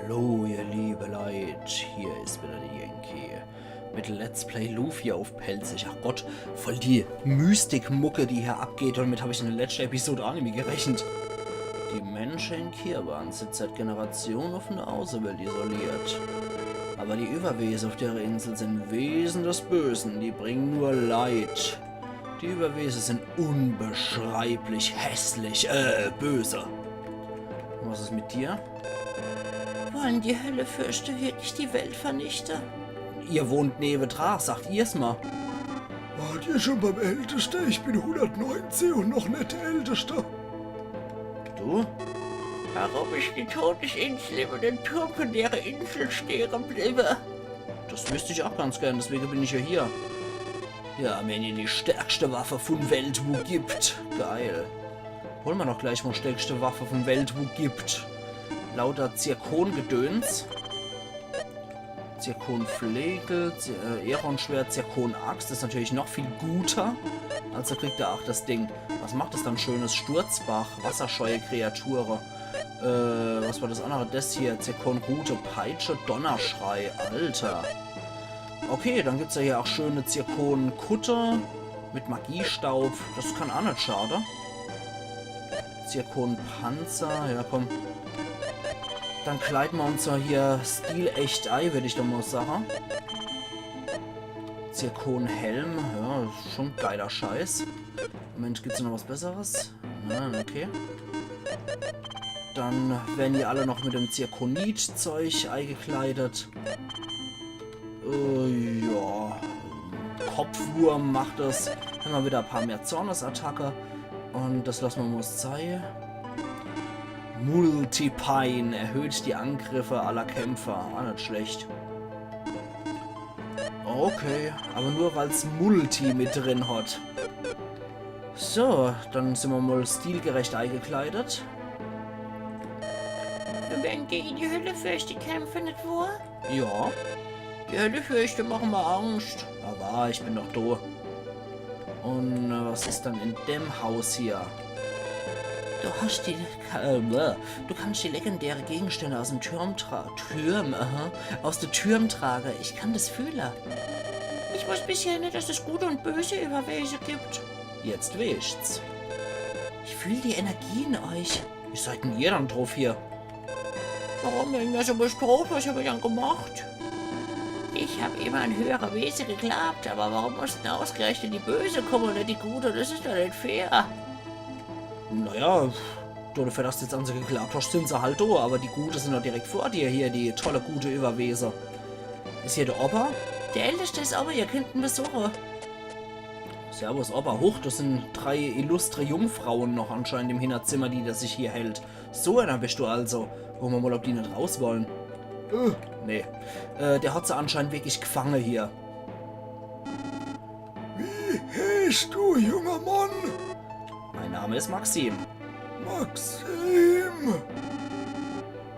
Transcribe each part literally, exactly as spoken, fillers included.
Hallo, ihr liebe Leit, hier is wieder der Yankee mit Let's Play Lufia uff Pälzisch. Ach Gott, voll die Mystikmucke, die hier abgeht, un damit hab ich in der letschte Episode aa nimmi gerechnet. Die Mensche in Kirwan sitzt seit Generationen von der Außenwelt isoliert. Aber die Überwesen auf der Insel sind Wesen des Bösen, die bringen nur Leid. Die Überwesen sind unbeschreiblich hässlich, äh, böse. Und was ist mit dir? Wollen die Höllefürste wirklich die Welt vernichten? Ihr wohnt newedra, sagt ihr's mal. Wart ihr schon beim Älteste? Ich bin hundertneunzehn und noch net der Älteste. Du? Warum ist die Todesinsel über dem Turm von der Insel stehen geblieben? Das wüsste ich auch ganz gern, deswegen bin ich ja hier. Ja, wenn ihr die stärkste Waffe von Welt wo gibt. Geil. Holen wir doch gleich mal stärkste Waffe von Welt wo gibt. Lauter Zirkon-Gedöns. Zirkon-Flegel, Zir äh, Aeron-Schwert, Zirkon-Axt ist natürlich noch viel guter. Also kriegt er auch das Ding. Was macht das dann Schönes? Sturzbach, wasserscheue Kreature. Äh, was war das andere? Das hier, Zirkon-Rute, Peitsche, Donnerschrei. Alter. Okay, dann gibt's ja hier auch schöne Zirkon-Kutte mit Magiestaub. Das kann auch net schade. Zirkon-Panzer, ja komm. Dann kleiden wir uns ja hier stilecht ei, würd ich doch mal sagen. Zirkon-Helm, ja, schon geiler Scheiß. Moment, gibt's da noch was Besseres? Nein, okay. Dann werden die alle noch mit dem Zirkonit-Zeug eingekleidet. Äh, ja. Kopfwurm macht es. Haben wir wieder ein paar mehr Zornesattacke. Und das lassen wir mal sei. Multipine erhöht die Angriffe aller Kämpfer. Ah, net schlecht. Okay, aber nur weil's Multi mit drin hat. So, dann sind wir mal stilgerecht eingekleidet. Wir werden gegen die Höllefürste kämpfen, net wahr? Ja. Die Höllefürste machen mir Angst. Aber ich bin doch do. Und äh, was ist dann in dem Haus hier? Du hast die, Ka- äh, bäh. Du kannst die legendäre Gegenstände aus dem Türm tra Türm, aha, aus der Türm tragen. Ich kann das fühlen. Ich wusste bisher nicht, dass es Gute und Böse Überwesen gibt. Jetzt wisst's. Ich fühle die Energie in euch. Wie seid denn ihr dann drauf hier? Warum denn? Was hab ich drauf? Was hab ich dann gemacht? Ich hab immer an höhere Wesen geglaubt, aber warum mussten ausgerechnet die Böse kommen und nicht die Gute? Das ist doch nicht fair. Naja, dafür, dass du jetzt an sie geglaubt hast, sind sie halt da, aber die Gute sind doch direkt vor dir hier, die tolle, gute Überwesen. Ist hier der Opa? Der Älteste ist Opa, ihr könnt ihn besuchen. Servus, Opa. Huch, das sind drei illustre Jungfrauen noch anscheinend im Hinterzimmer, die der sich hier hält. So einer bist du also. Gucken wir mal, ob die nicht raus wollen. Äh, nee. Äh, der hat sie anscheinend wirklich gefangen hier. Wie heißt du, junger Mann? Mein Name ist Maxim. Maxim!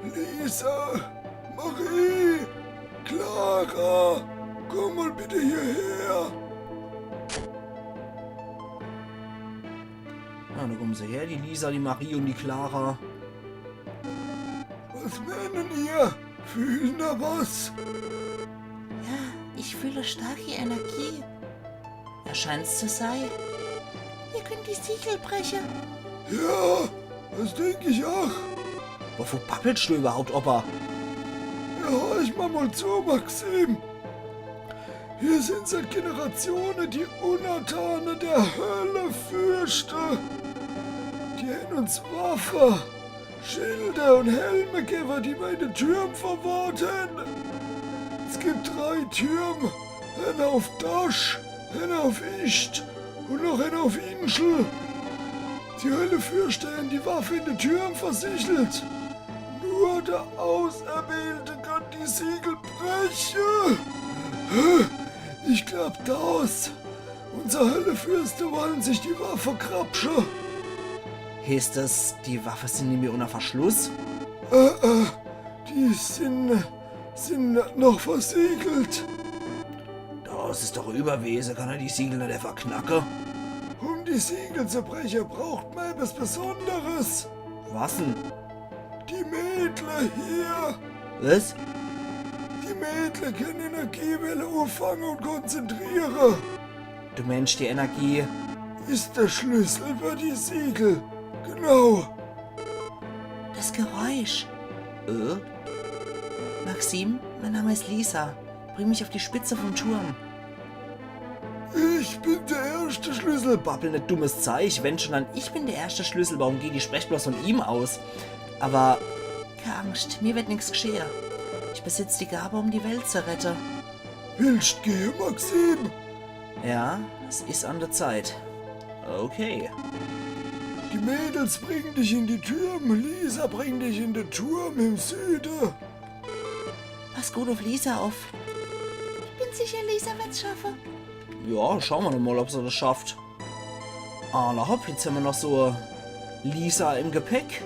Lisa! Marie! Clara! Komm mal bitte hierher! Ja, dann kommen sie her, die Lisa, die Marie und die Clara. Was meinen ihr? Fühlen da was? Ja, ich fühle starke Energie. Da scheint's zu sein. Ihr könnt die Siegel brechen. Ja, das denk ich auch. Wovon babbelst du überhaupt, Opa? Ja, horch mal, mal zu, Maxim. Wir sind seit Generationen die Untertanen der Höllefürste. Die haben uns Waffe, Schilde und Helme gegeben, die wir in den Türmen verwahrt haben. Es gibt drei Türme. Einer auf Dash, einer auf Ischt und noch einer auf Inschel. Die Höllefürste haben die Waffe in den Türmen versiegelt. Nur der Auserwählte kann die Siegel brechen. Ich glaub, Daos, unser Höllefürste, wollen sich die Waffe grapsche. Heißt das, die Waffe sind nimmi unter Verschluss? Äh, äh, die sind, sind noch versiegelt. Das ist doch Überwesen, kann er die Siegel nicht einfach knacken? Um die Siegel zu brechen, braucht man etwas Besonderes. Was denn? Die Mädle hier, Was? Die Mädle kenne Energiewelle uffange un konzentriere. Du meensch, die Energie is de Schlüssel für die Siegel. Genau. Das Geräusch. Äh? Maxim, mein Name ist Lisa. Bring mich auf die Spitze vom Turm. Ich bin der erste Schlüssel. Babbel net dummes Zeich. Wenn schon, dann ich bin der erste Schlüssel. Warum geht die Sprechblas von ihm aus? Aber kee Angst, mir wird nix g'schehe. Ich besitz die Gabe, um die Welt zu rette. Willst gehe, Maxim? Ja, es is an der Zeit. Okay. Die Mädels bringen dich in die Türme. Lisa bringt dich in den Turm im Süden. Pass gut auf Lisa auf. Ich bin sicher, Lisa wird's schaffe. Ja, schaue mer doch mal, ob se das schafft. Ah, na hopp, jetzt hämmer noch so Lisa im Gepäck.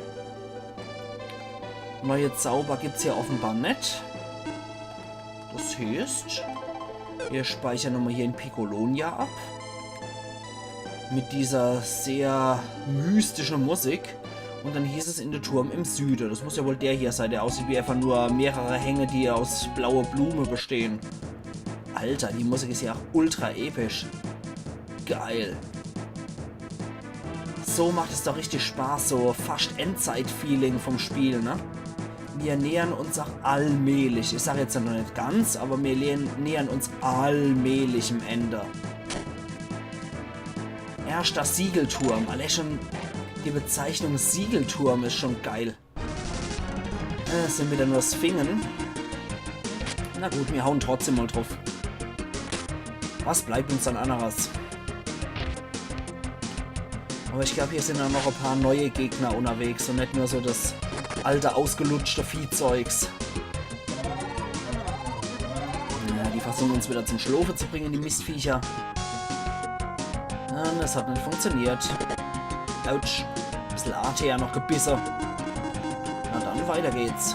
Neue Zauber gibt's hier offenbar net. Das heißt, wir speichern nochmal hier in Piccolonia ab. Mit dieser sehr mystischen Musik. Und dann hieß es in der Turm im Süde. Das muss ja wohl der hier sein, der aussieht wie einfach nur mehrere Hänge, die aus blaue Blume bestehen. Alter, die Musik is ja auch ultra episch. Geil. So macht es doch richtig Spaß, so fast Endzeit-Feeling vom Spiel, ne? Wir nähern uns auch allmählich. Ich sag jetzt noch net ganz, aber wir lehn-, nähern uns allmählich dem Ende. Erster Siegelturm. Allein schon die Bezeichnung Siegelturm is schon geil. Äh, es sind wieder nur Sphingen. Na gut, wir hauen trotzdem mal drauf. Was bleibt uns dann anderes? Aber ich glaub, hier sind dann noch ein paar neue Gegner unterwegs und net nur so das alte, ausgelutschte Viehzeugs. Ja, die versuchen uns wieder zum Schlofe zu bringen, die Mistviecher. Nein, das hat net funktioniert. Autsch. Bissel A T ja noch gebisse. Na dann, weiter geht's.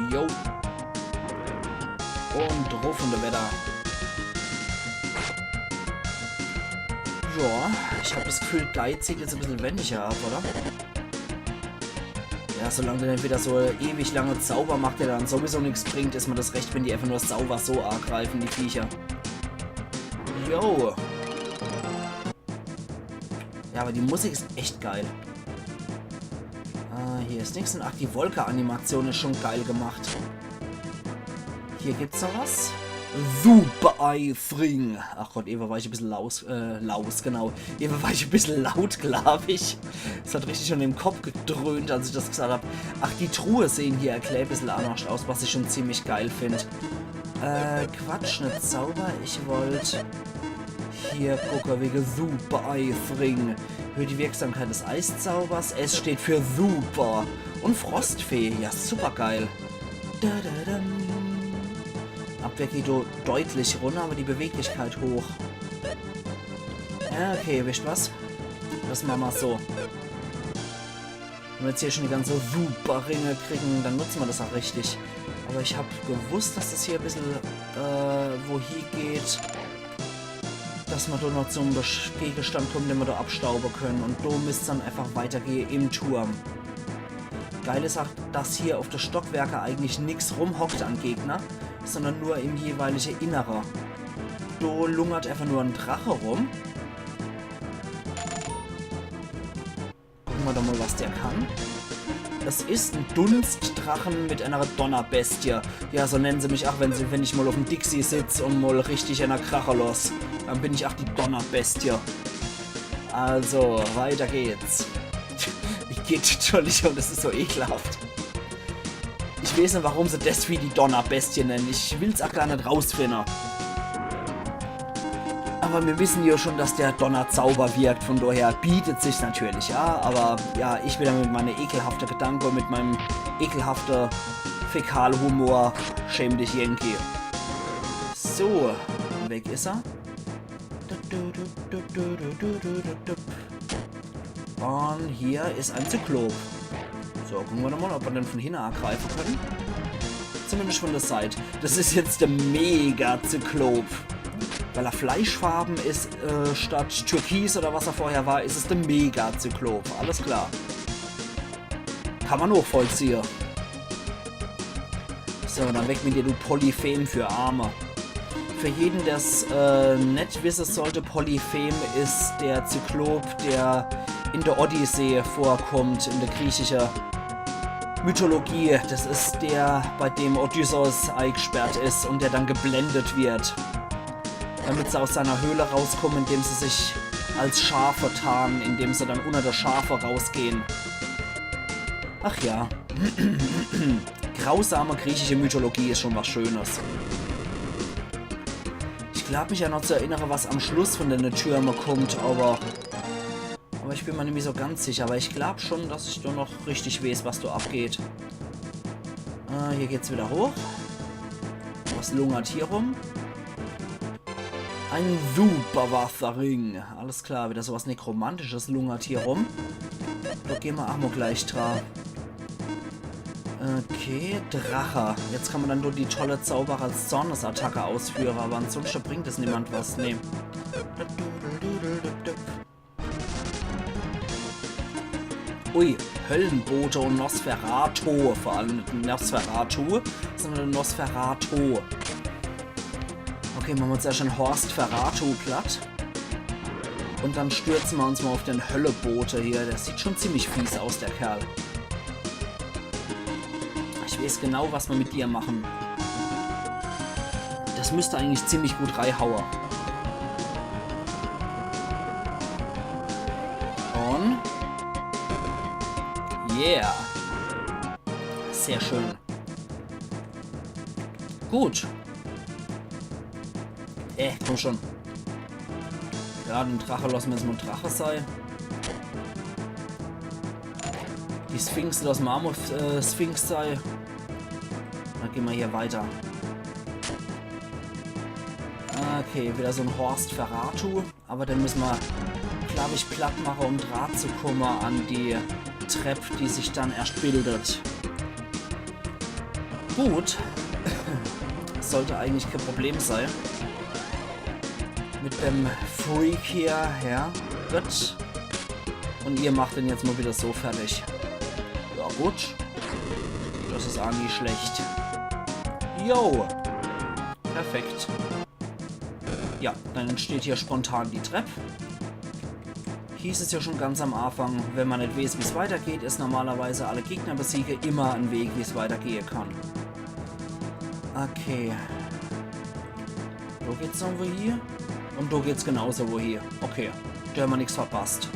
Jo. Und drauf und weiter. Ja, ich hab das Gefühl, Guy zieht jetzt ein bisschen weniger ab, oder? Ja, solange der net wieder so ewig lange Zauber macht, der dann sowieso nichts bringt, is mir das recht, wenn die einfach nur sauber so angreifen, die Viecher. Jo. Ja, aber die Musik is echt geil. Ah, hier is nix. Und ach, die Wolke-Animation is schon geil gemacht. Hier gibt's noch was. Super Eye Fring. Ach Gott, ewe war ich ein bisschen laus, äh, laus, genau. Ewe war ich ein bisschen laut, glaub ich. Es hat richtig schon im Kopf gedröhnt, als ich das gesagt hab. Ach, die Truhe sehen hier ein klein bisschen anders aus, was ich schon ziemlich geil find. Äh, Quatsch, net Zauber. Ich wollt hier gucke wege Super Eye Fring. Erhöht die Wirksamkeit des Eiszaubers. S steht für Super. Und Frostfee. Ja, super geil. Da, da, da. Abwehr geht do-, deutlich runter, aber die Beweglichkeit hoch. Ja, okay, wisst was? Das mache mer so. Wenn wir jetzt hier schon die ganze Super-Ringe kriegen, dann nutzen wir das auch richtig. Aber ich hab gewusst, dass das hier ein bisschen, äh, wohin geht. Dass wir dort noch zum Besch-, Gegenstand kommen, den wir da abstauben können. Und do müsst's dann einfach weitergehen im Turm. Geil is auch, dass hier auf der Stockwerke eigentlich nix rumhockt an Gegner, sondern nur im jeweilige Innere. Do lungert einfach nur ein Drache rum. Gucken wir doch mal, was der kann. Es is ein Dunstdrachen mit einer Donnerbestie. Ja, so nennen sie mich auch, wenn sie, wenn ich mal auf dem Dixie sitz und mal richtig einer krache los. Dann bin ich auch die Donnerbestie. Also, weiter geht's. Igitt, Entschuldigung, das is so ekelhaft. Ich weiß net, warum sie das wie die Donnerbestie nennen. Ich will's auch gar net rausfinden. Aber wir wissen ja schon, dass der Donnerzauber wirkt. Von daher bietet sich's natürlich, ja. Aber ja, ich will ja mit meiner ekelhafte Gedanke und mit meinem ekelhafte Fäkalhumor, schäm dich, Yankee. So, weg is er. Und hier is ein Zyklop. So, gucken wir doch mal, ob wir den von hinten angreifen können. Zumindest von der Seite. Das is jetzt der Mega-Zyklop. Weil er fleischfarben is, äh, statt Türkis oder was er vorher war, is es der Mega-Zyklop. Alles klar. Kann man nachvollziehe. So, dann weg mit dir, du Polyphem für Arme. Für jeden, der's äh, net wisse sollte, Polyphem is der Zyklop, der in der Odyssee vorkommt, in der griechische Mythologie. Das is der, bei dem Odysseus eigsperrt is und der dann geblendet wird, damit se aus seiner Höhle rauskommen, indem se sich als Schafe tarnen, indem se dann unter der Schafe rausgehen. Ach ja. Grausame griechische Mythologie is schon was Schönes. Ich glaub mich ja noch zu erinnere, was am Schluss von denne Türme kommt, aber, aber ich bin mir nimmi so ganz sicher. Aber ich glaub schon, dass ich do noch richtig weeß, was do abgeht. Äh, hier geht's wieder hoch. Was lungert hier rum? Ein Superwasserring. Alles klar, wieder so was Nekromantisches lungert hier rum. Do gehn mer ach mo gleich dra. Okay, Drache. Jetzt kann mer dann nur die tolle Zauber als Zornesattacke ausführe, aber ansonsten bringt es niemand was. Nee. Ui, Höllenbote und Nosferatu. Vor allem Nosferatu, sondern Nosferatu. Okay, mache mer zuerst den Horst Ferratu platt. Und dann stürze mer uns mo auf den Höllenbote hier. Der sieht schon ziemlich fies aus, der Kerl. Ich weeß genau, was mer mit dir mache. Das müsst eigentlich ziemlich gut reihaue. Und yeah. Sehr schön. Gut. Äh, komm schon. Ja, den Drache lasse mer jetzt mo Drache sei. Die Sphinx lasse mer ach mo äh, Sphinx sei. Dann gehn mer hier weiter. Okay, wieder so en Horst Ferratu. Aber den müsse mer, glaub ich, platt mache, um dra zu komme an die Trepp, die sich dann erscht bildet. Gut. Sollte eigentlich kein Problem sei. Mit dem Freak hier, ja. Gut. Und ihr macht den jetzt mo wieder so fertig. Ja, gut. Das is ach nie schlecht. Yo. Perfekt. Ja, dann entsteht hier spontan die Trepp. Hieß es ja schon ganz am Anfang, wenn mer net weeß, wie's weitergeht, is normalerweise alle Gegner besiege immer en Weg, wie's weitergehe kann. Okay. Do geht's noch wo hie. Und do geht's genauso wo hie. Okay, do hämmer nix verpasst.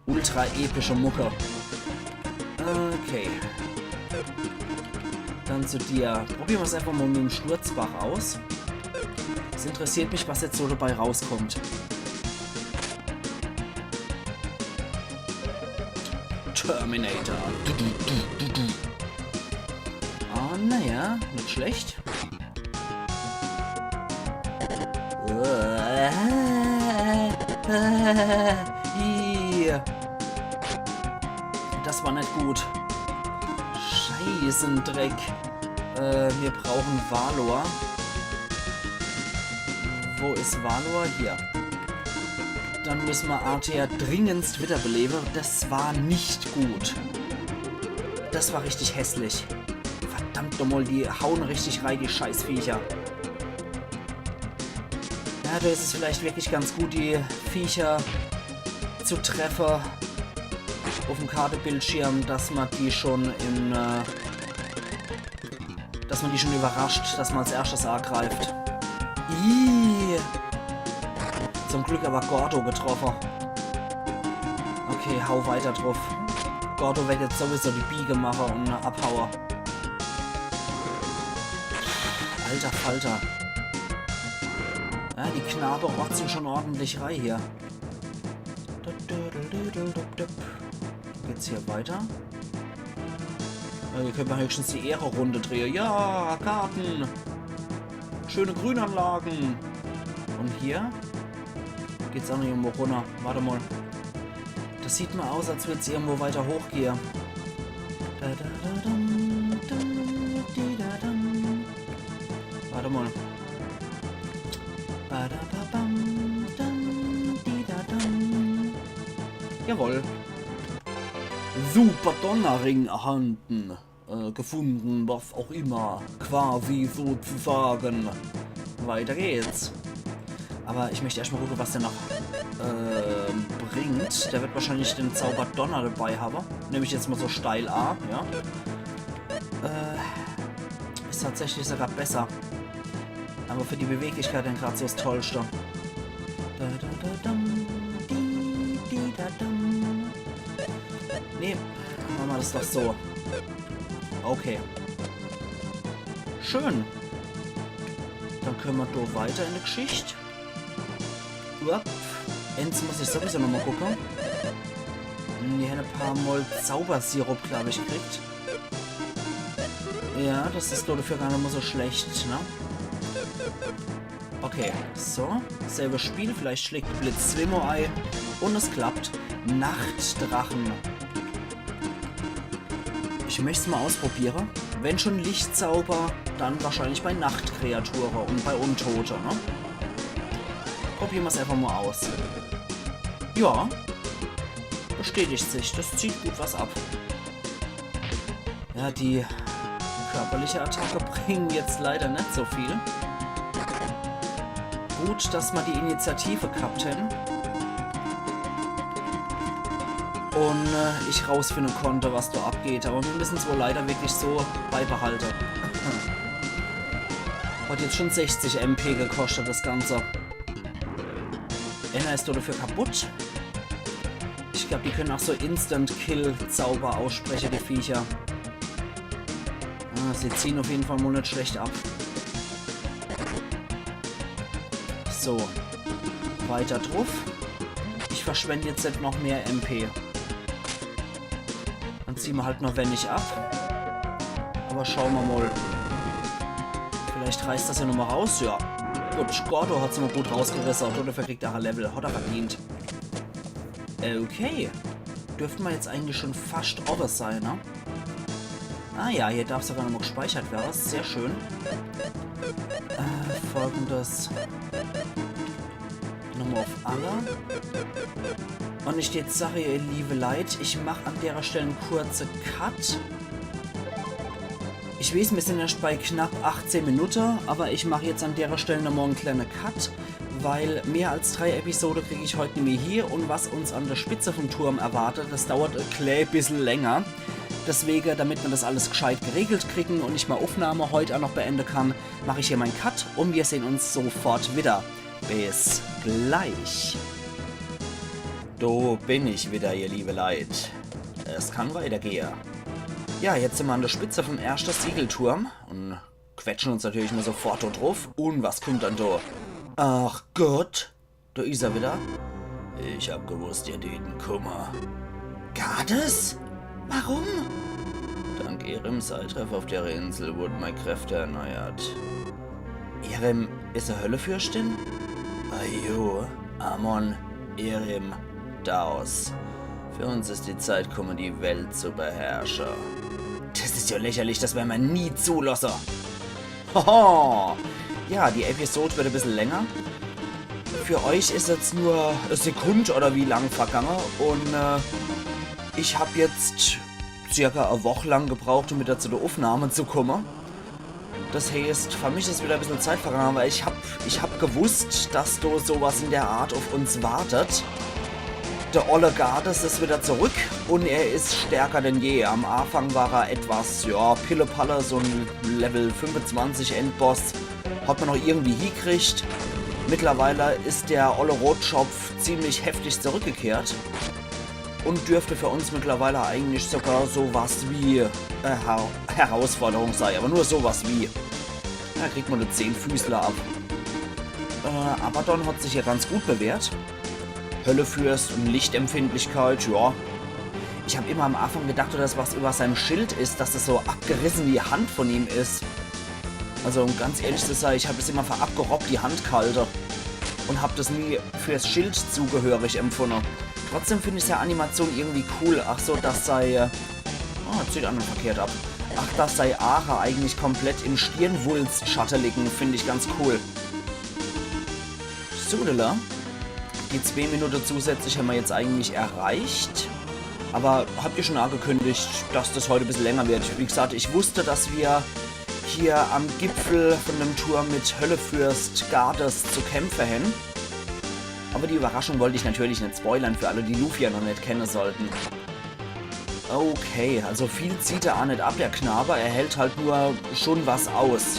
Ultra epische Mucke. Okay. Dann zu dir. Probiere mer's einfach mo mit dem Sturzbach aus. Es interessiert mich, was jetzt so dabei rauskommt. Terminator. Du, du, du, du, du. Ah, naja, net schlecht. Äh, äh, äh, ih. Das war net gut. Scheißendreck. Äh, mir brauche Valor. Wo is Valor? Hier. Dann müsse mer Artea dringendst wiederbelebe. Das war net gut. Das war richtig hässlich. Verdammt nochmal, die haue richtig rei, die Scheißviecher. Ja, do is es vielleicht wirklich ganz gut, die Viecher zu treffe uff'm Kartebildschirm, dass mer die schon in, äh, dass mer die schon überrascht, dass mer als erschtes agreift. Ih. Zum Glück aber Gordo getroffe. Okay, hau weiter druff. Gordo werd jetzt sowieso die Biege mache und abhaue. Alter Falter. Ja, die Knabe rotze schon ordentlich rei hier. Geht's hier weiter? Ja, hier könnt mer höchstens die Ehrenrunde drehe. Ja, Garten. Schöne Grünanlagen. Und hier geht's ach noch irgendwo runner. Wart mal. Das sieht mer aus, als würd's irgendwo weiter hochgehe. Da, da, da, dum, dum, di, da, dum. Wart mal. Ba, da, ba, bam, dam, di, da, dam. Jawohl. Super Donnerring erhalten. Äh, gefunden, was auch immer. Quasi sozusagen. Weiter geht's. Aber ich möchte erstmal gucken, was der noch ähm, bringt. Der wird wahrscheinlich den Zauber Donner dabei haben. Nehme ich jetzt mal so steil a, ja. Äh, ist tatsächlich sogar besser. Aber für die Beweglichkeit dann gerade so das Tollste. Da, da, da, dam, di, di, da, dam. Nee, machen wir das doch so. Okay. Schön. Dann können wir da weiter in die Geschichte. Uah. Eins muss ich sowieso nochmal gucken. Die haben ein paar Mal Zaubersirup, glaube ich, gekriegt. Ja, das ist doch dafür gar nicht mal so schlecht, ne? Okay, so. Selbes Spiel, vielleicht schlägt Blitz zweimal ein. Und es klappt. Nachtdrachen. Ich möcht's mal ausprobieren. Wenn schon Lichtzauber, dann wahrscheinlich bei Nachtkreaturen und bei Untote, ne? Probieren wir's einfach mal aus. Ja. Bestätigt sich. Das zieht gut was ab. Ja, die körperliche Attacke bringen jetzt leider nicht so viel. Gut, dass wir die Initiative gehabt haben. Und äh, ich rausfinden konnte, was da abgeht. Aber wir müssen es wohl leider wirklich so beibehalten. Hat jetzt schon sechzig M P gekostet, das Ganze. Einer ist dafür kaputt. Ich glaube, die können auch so Instant-Kill-Zauber aussprechen, die Viecher. Ah, sie ziehen auf jeden Fall mal nicht schlecht ab. So. Weiter drauf. Ich verschwende jetzt nicht noch mehr M P. Dann ziehen wir halt noch wenig ab. Aber schauen wir mal. Vielleicht reißt das ja nochmal raus. Ja. Gut, Gordo hat's mal gut rausgerissen. Und dafür kriegt er ein Level. Hat er verdient. Okay. Dürften wir jetzt eigentlich schon fast over sein, ne? Ah ja, hier darf sogar nochmal gespeichert werden. Sehr schön. Äh, folgendes. Nochmal auf alle. Und ich jetzt sage, ihr liebe Leute, ich mache an der Stelle einen kurzen Cut. Ich weiß, wir sind erst bei knapp achtzehn Minuten, aber ich mache jetzt an der Stelle nochmal einen kleinen Cut, weil mehr als drei Episoden kriege ich heute nicht mehr hin und was uns an der Spitze vom Turm erwartet, das dauert ein klein bisschen länger. Deswegen, damit wir das alles gescheit geregelt kriegen und ich meine Aufnahme heute auch noch beenden kann, mache ich hier meinen Cut und wir sehen uns sofort wieder. Bis gleich. Da bin ich wieder, ihr liebe Leute. Es kann weitergehen. Ja, jetzt sind wir an der Spitze vom ersten Siegelturm und quetschen uns natürlich mal sofort da drauf. Und was kommt dann da? Ach Gott, da ist er wieder. Ich habe gewusst, ihr Dieden Kummer. Gades? Warum? Dank Irem Zeitreffer auf der Insel wurden meine Kräfte erneuert. Irem ist eine Höllefürstin? Ayo, Amon, Irem, Daos. Für uns ist die Zeit gekommen, die Welt zu beherrschen. Das ist ja lächerlich, das werden wir nie zulassen. Haha. Ja, die Episode wird ein bisschen länger. Für euch ist jetzt nur eine Sekunde oder wie lang vergangen und äh, ich habe jetzt circa eine Woche lang gebraucht, um wieder zu der Aufnahme zu kommen. Das heißt, für mich ist wieder ein bisschen Zeit vergangen, aber ich habe ich hab gewusst, dass da sowas in der Art auf uns wartet. Der olle Gades ist wieder zurück und er ist stärker denn je. Am Anfang war er etwas, ja, pillepalle, so ein Level fünfundzwanzig Endboss. Hat man noch irgendwie hingekriegt. Mittlerweile ist der olle Rotschopf ziemlich heftig zurückgekehrt und dürfte für uns mittlerweile eigentlich sogar sowas wie äh, Her Herausforderung sei, aber nur sowas wie. Da kriegt man nur zehn Füßler ab. Äh, Abaddon hat sich ja ganz gut bewährt. Höllefürst und Lichtempfindlichkeit, ja. Ich habe immer am Anfang gedacht, dass was über seinem Schild ist, dass das so abgerissen die Hand von ihm ist. Also um ganz ehrlich zu sein, ich habe es immer für abgerockt, die Hand gehalten. Und habe das nie fürs Schild zugehörig empfunden. Trotzdem finde ich seine Animation irgendwie cool. Ach so, dass sei... Äh, oh, zieht an und verkehrt ab. Ach, dass sei Aache eigentlich komplett im Stirnwulstschatte liegen, finde ich ganz cool. Dudele. Die zwee Minute zusätzlich hämmer jetzt eigentlich erreicht. Aber hab jo schon angekündigt, dass das heut e bissel länger wird. Wie gesagt, ich wusst, dass mer hier am Gipfel von dem Turm mit Höllefürst Gades zu kämpfe hän. Aber die Überraschung wollt ich natürlich net spoilern für alle, die Lufia noch net kenne sollten. Okay, also viel zieht er a net ab, der Knabe. Er hält halt nur schon was aus.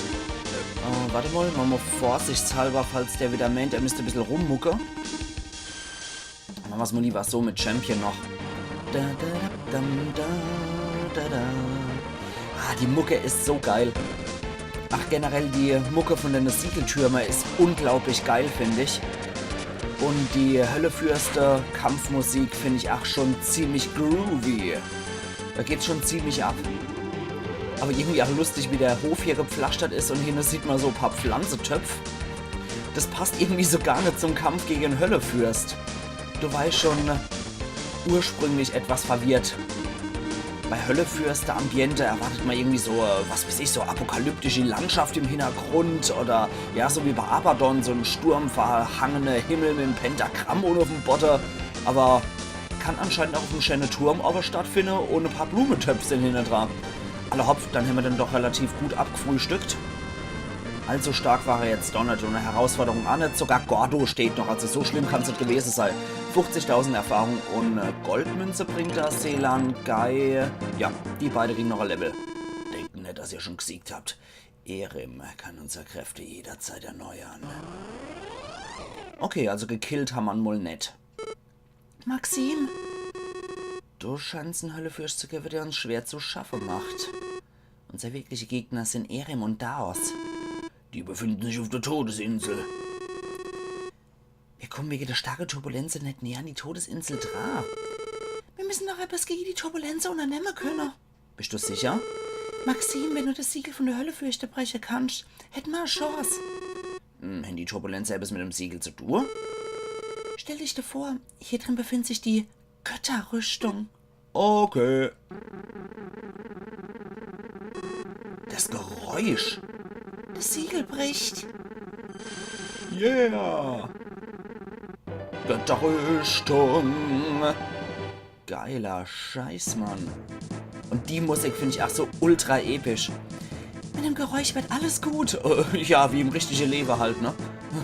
Äh, wart mal, mache mer vorsichtshalber, falls der wieder meent, er misst e bissel rummucke. Mache mer's mal lieber so mit Champion noch. Da, da, da, dam, da, da, da. Ah, die Mucke is so geil. Ach, generell die Mucke von den Siegeltürme is unglaublich geil, find ich. Und die Höllefürste-Kampfmusik find ich auch schon ziemlich groovy. Da geht's schon ziemlich ab. Aber irgendwie auch lustig, wie der Hof hier gepflastert is und hinne sieht mer so e paar Pflanzetöpf. Das passt irgendwie so gar net zum Kampf gegen Höllefürst. Du warst schon ursprünglich etwas verwirrt. Bei Höllefürst, der Ambiente, erwartet mer irgendwie so, äh, was weiß ich, so apokalyptische Landschaft im Hintergrund oder, ja, so wie bei Abaddon, so en sturmverhangene Himmel mit em Pentagramm unne uff'm Bodde. Aber kann anscheinend auch uff'm schäne Turm owwe stattfinde und e paar Blumetöpf sin hinne dra. Alla hopp, dann hämmer den doch relativ gut abgefrühstückt. Allzu stark war er jetzt doch net und e Herausforderung a net. Sogar Gordo steht noch, also so schlimm kann's net gewese sei. Fuchzigtausend Erfahrung und, äh, Goldmünze bringt er, Selan, Guy. Ja, die beide kriegen noch e Level. Denkt net, dass ihr schon gesiegt habt. Erim kann unsere Kräfte jederzeit erneuern. Okay, also gekillt hämmer en mol net. Maxim! Du scheinst en Höllefürst zu gewwe, der uns schwer zu schaffe macht. Unsere wirkliche Gegner sin Erim und Daos. Die befinden sich auf der Todesinsel. Mir kommen wege der starke Turbulenze net näher an die Todesinsel dra. Mir müssen noch etwas gege die Turbulenze unternemme könne. Bist du sicher? Maxim, wenn du das Siegel von der Höllefürste breche kannst, hätt mer e Chance. Hm, hän die Turbulenze etwas mit dem Siegel zu tun? Stell dich dir vor, hier drin befindet sich die Götterrüstung. Okay. Das Geräusch. Das Siegel bricht. Yeah. Götterrüstung. Geiler Scheiß, Mann. Und die Musik find ich auch so ultra episch. Mit dem Geräusch wird alles gut. Äh, ja, wie im richtige Lewe halt, ne?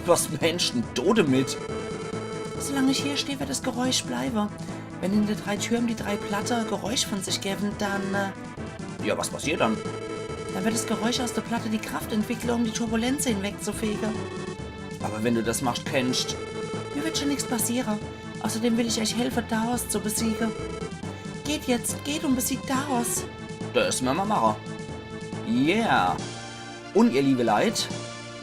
Was meenst denn du damit? Solang ich hier steh, wird das Geräusch bleibe. Wenn in de drei Türme die drei Platte Geräusch von sich geben, dann, äh, Ja, was passiert dann? Dann wird das Geräusch aus der Platte die Kraft entwickeln, um die Turbulenze hinwegzufegen. Aber wenn du das machst, kennst. Mir wird schon nichts passieren. Außerdem will ich euch helfen, Daos zu besiegen. Geht jetzt, geht und besiegt Daos. Das müssen wir machen. Yeah. Und ihr liebe Leit,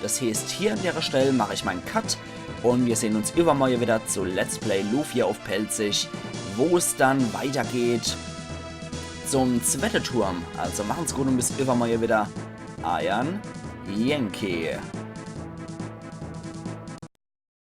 das heißt, hier an der Stelle mache ich meinen Cut und wir sehen uns übermorgen wieder zu Let's Play Lufia auf Pälzisch, wo es dann weitergeht zum zweiten Turm. Also machen's gut und bis übermorgen wieder. Eiern Yankee.